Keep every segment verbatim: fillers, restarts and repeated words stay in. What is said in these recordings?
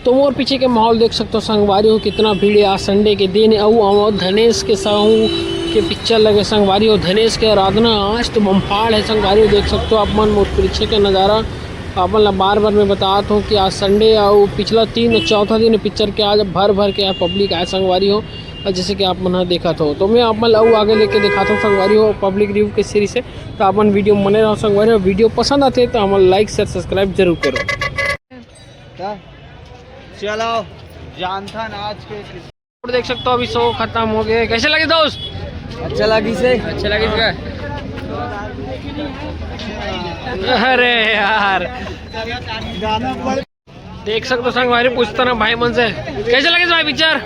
तो मोर पीछे के माहौल देख सकते हो संगवारी हो, कितना भीड़ है। आज संडे के दिन अउ अउ धनेश के साहू के पिक्चर लगे संगवारी हो। धनेश के आराधना आज तो बम्फाड़ है संगवारी हो, देख सकते हो आप मन मोर पीछे के नज़ारा। आप मन ला बार बार मैं बतात हूँ कि आज संडे अउ पिछला तीन चौथा दिन पिक्चर के, आज भर भर के यहाँ पब्लिक आए संगवारी हो। और जैसे कि आप मन ह देखत हो, तो मैं आप मन ला अउ आगे लेके दिखाता हूँ संगवारी हो पब्लिक रिव्यू के सीरीज से। तो आप मन वीडियो बने रहो संगवारी हो, वीडियो पसंद आते तो हमन लाइक शेयर सब्सक्राइब जरूर करो। चलो, जानथन आज के और देख सकते हो अभी शो खत्म हो गए। कैसे लगे दोस्त? अच्छा लगी से। अच्छा लगे क्या? अरे यार, देख सकते हो संगवारी पूछता ना भाई मन से, कैसे लगे भाई पिक्चर?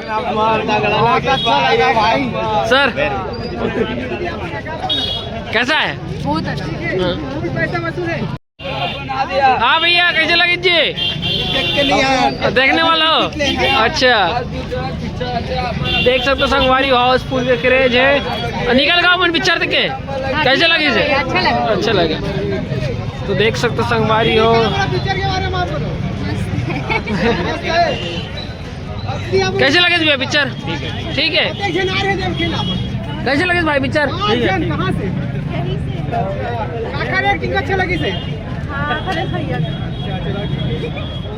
सर, कैसा है? बहुत अच्छा। हाँ। हाँ भैया, कैसे लगे जी? देखने वाला हो? अच्छा, देख सकते हो संगवारी, हाउसफुल के क्रेज है। निकल गया मन पिक्चर देख के, कैसे लगे जी? अच्छा लगा। अच्छा लगा। तो देख सकते हो संगवारी हो। कैसे लगे भैया पिक्चर? ठीक है। कैसे लगे भाई पिक्चर? कहाँ से? काका रे, एक्टिंग अच्छा लगी से?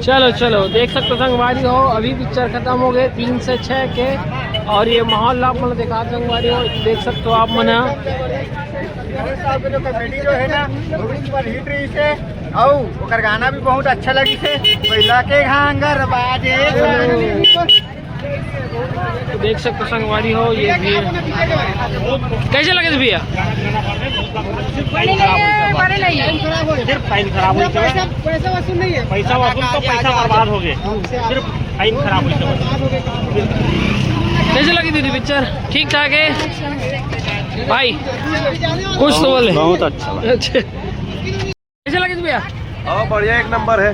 चलो चलो, देख सकते हो संगवारी हो, अभी पिक्चर खत्म हो गए तीन से छः के। और ये माहौल आप मन दिखा संगवारी हो, देख सकते हो आप मन। कॉमेडी जो है ना, वो भी पर हिट रही से, और ओकर गाना भी बहुत अच्छा लगी से। कोयला के घांगर बाजे। देख सकते हो संगवारी हो, ये भी है। कैसे लगे भैया? बड़े नहीं है, बड़े नहीं है। सिर्फ टाइम खराब हो गया। पैसा, पैसा वसूल नहीं है। पैसा वसूल तो पैसा बर्बाद हो गए। सिर्फ टाइम खराब हो गया। कैसे लगी दीदी पिक्चर? ठीक ठाक है भाई, कुछ तो बोले। बहुत अच्छा लगा। अच्छा, कैसे लगे भैया? हाँ, बढ़िया, एक नंबर है।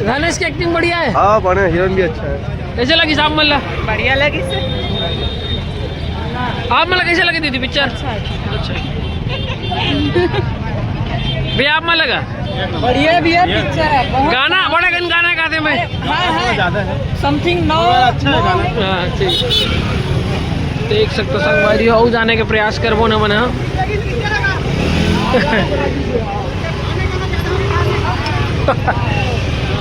धनेश की एक्टिंग बढ़िया है। हाँ, बढ़िया, हीरोइन भी अच्छा है। कैसे लगी साहब मल्ला? बढ़िया लगी से। आप मल्ला कैसे लगे दीदी पिक्चर? अच्छा है। अच्छा। भैया आप मल्ला का? बढ़िया भी है, पिक्चर है बहुत। गाना बड़ा गन गाना गाते में। हाँ, हाँ। ज्यादा है। समथिंग नौ। अच्छा है गाना। हाँ, ठीक। देख सकते हो संगवारी हो, जाने के प्रयास करबो न मन ह।